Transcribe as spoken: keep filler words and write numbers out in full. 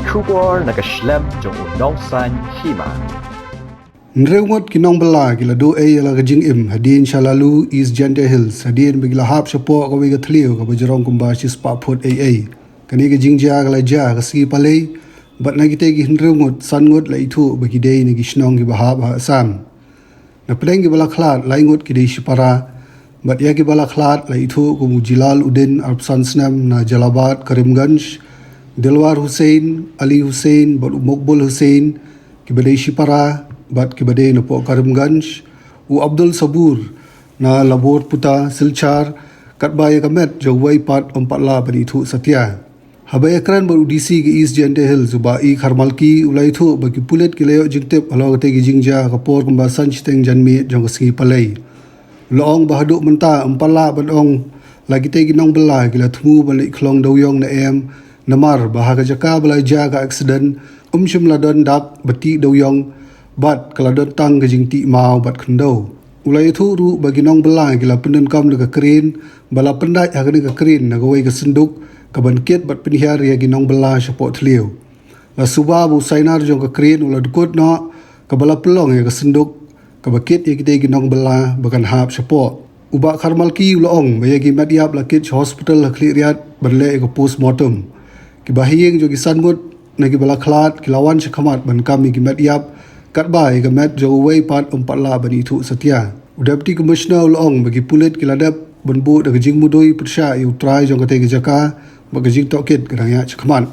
Khubor na ka shlem jong u nongsan hima. Hynriew ngut ki nongbylla ki la duh ei ïa la ka jingim hadien sha Lalu, East Jaintia Hills, hadien ba ki la hap shapoh kawei ka thliew kaba jrong kumba shispah phut ei ei. Kane ka jingjia ka la jia ha ka sngi Palei, bad na kitei ki hynriew ngut, san ngut la ithuh ba ki dei na ki shnong kiba hap ha Assam. Na pdeng kiba la khlad, lai ngut ki dei shipara, bad ïa kiba la khlad la ithuh kum u Jilal Uddin, arphew san snem, na Jalabad, Karimganj, Dilwar Hussain, Ali Hussain, bad u Mokbul Hussain, kiba dei shipara bad kiba dei napoh Karimganj, u Abdul Sabur na Laborputa, Silchar, katba ïa ka met jong uwei pat ym pat lah ban ithuh satia. Haba ïakren bad u D C ka East Jaintia Hills, u Bah E Kharmalki, u la ïathuh ba ki pulit ki la ïoh jingtip halor katei ka jingjia ha ka por kumba san shiteng janmiet jong ka sngi Palei. U la ong ba haduh mynta ym pat lah ban ong la kitei ki nongbylla ki la thmu ban leit khlong dewiong ne em, namar ba ha ka jaka ba la jia ka accident ym shym la don dak ba tih dewiong, bad ka la don tang ka jingtih maw bad khyndew. U la ïathuh ruh ba ki nongbylla ki la pyndonkam da ka crane ba la pyndait ha kane ka crane na kawei ka synduk kaban kit bad pynhiar ïa ki nongbylla shapoh thliew. La suba ba u sainar jong ka crane u la dkut noh, kaba la pynlong ïa ka synduk kaba kit ïa kitei ki nongbylla ba kan hap shapoh. U Bah Kharmalki u la ong ba ïa ki met ïap la kit sha hospital ha Khliehriat ban leh ïa ka postmortem. Ki bahaïing jong ki san ngut na kiba la khlad ki la wan sha khmat ban kam ïa ki met ïap, katba ïa ka met jong uwei pat ym pat lah ban ithuh satia. U Deputy Commissioner u la ong ba ki pulit ki la dep ban buh da ka jingmudui pyrshah ïa u trai jong katei ka jaka, bad ka jingtohkit ka dang ïaid sha khmat.